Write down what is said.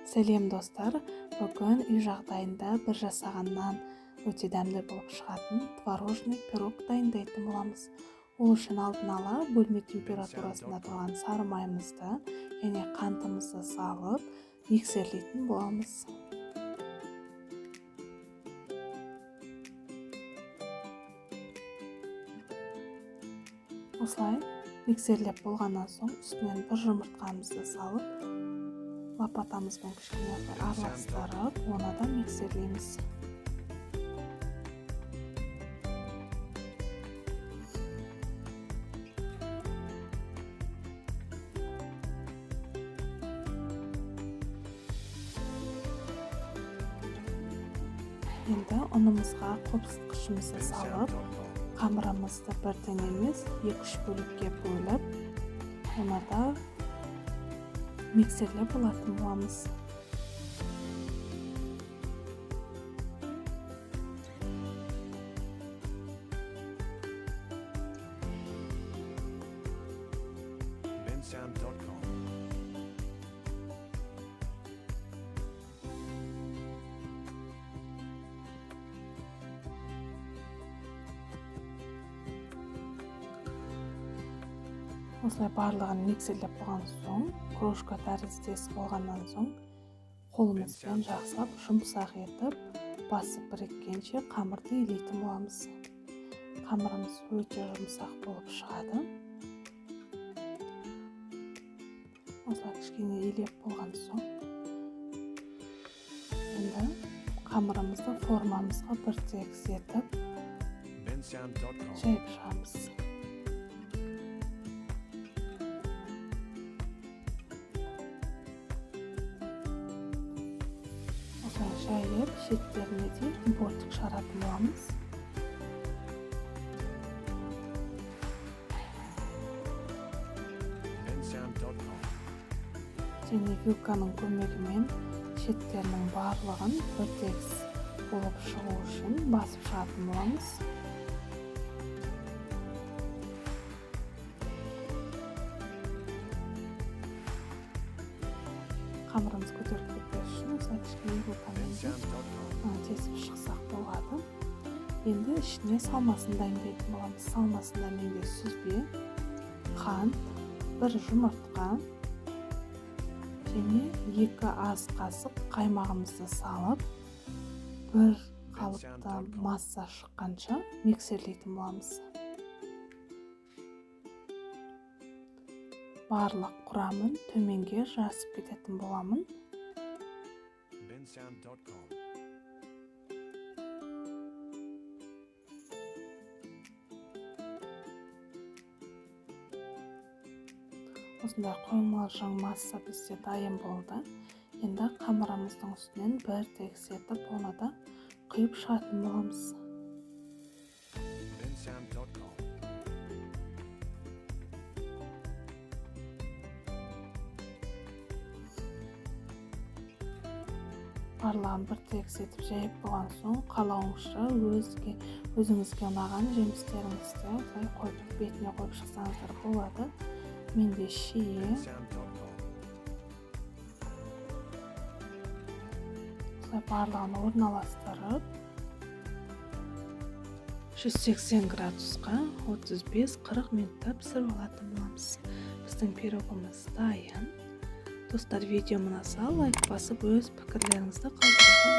Сәлем, достар! Бүгін үй жағдайында бір жасағаннан өте дәмді болып шығатын творожный пирог дайындайтын боламыз. Ол үшін алдын ала бөлме температурасында тұрған сары майымызды және қантымызды салып, миксерлейтін боламыз. Осылай миксерлеп болғаннан соң, үстінен бір жұмыртқамызды салып, лопатамызбен кішкене араластырып, оны да миксерлейміз. Енді ұнымызға қопсытқышымызды салып, қамырымызды бірден емес, екі үш бөлікке бөліп, оны да миксерлеп алатын боламыз. Bensound.com. Осылай барлығын миксерлеп болған соң, крошка тәріздес болғаннан соң, қолымызбен жақсылап жұмсақ етіп басып біріккенше қамырды илейтін боламыз. Қамырымыз өте жұмсақ болып шығады. Осылай кішкене илеп болған соң, енді қамырымызды формамызға бір тегіс етіп Bensound.com. жайып шығамыз. Осылай жайып, шеттеріне де бортик шығаратын боламыз. Bensound.com. Және вилканың көмегімен шеттерінің барлығын бір тегіс болып шығу үшін басып шығатын боламыз. Қамырымыз көтеріліп кетпес үшін осылай кішкене вилкамен де Bensound.com. тесіп шықсақ болады. Енді ішіне салмасын дайындайтын боламыз. Салмасында менде сүзбе, қант, бір жұмыртқа және 2 ас қасық қаймағымызды салып, бір қалыпты масса шыққанша миксерлейтін боламыз. Барлық құрамын төменге жазып кететін боламын. Bensound.com. Осындай қоймалжың масса бізде дайын болды. Енді қамырымыздың үстінен бір тегіс етіп, оны да құйып шығатын боламыз. Bensound.com. Барлығын бір тегіс етіп жайып болған соң, қалауыңызша өзіңізге ұнаған жемістеріңізді осылай қойып, бетіне қойып шықсаңыздар болады. Менде шие. Bensound.com. Осылай барлығын орналастырып, 180 градусқа 35-40 минутта пісіріп алатын боламыз. Біздің пирогымыз дайын. Достар, видео ұнаса, лайк басып, өз пікірлеріңізді қалдыруды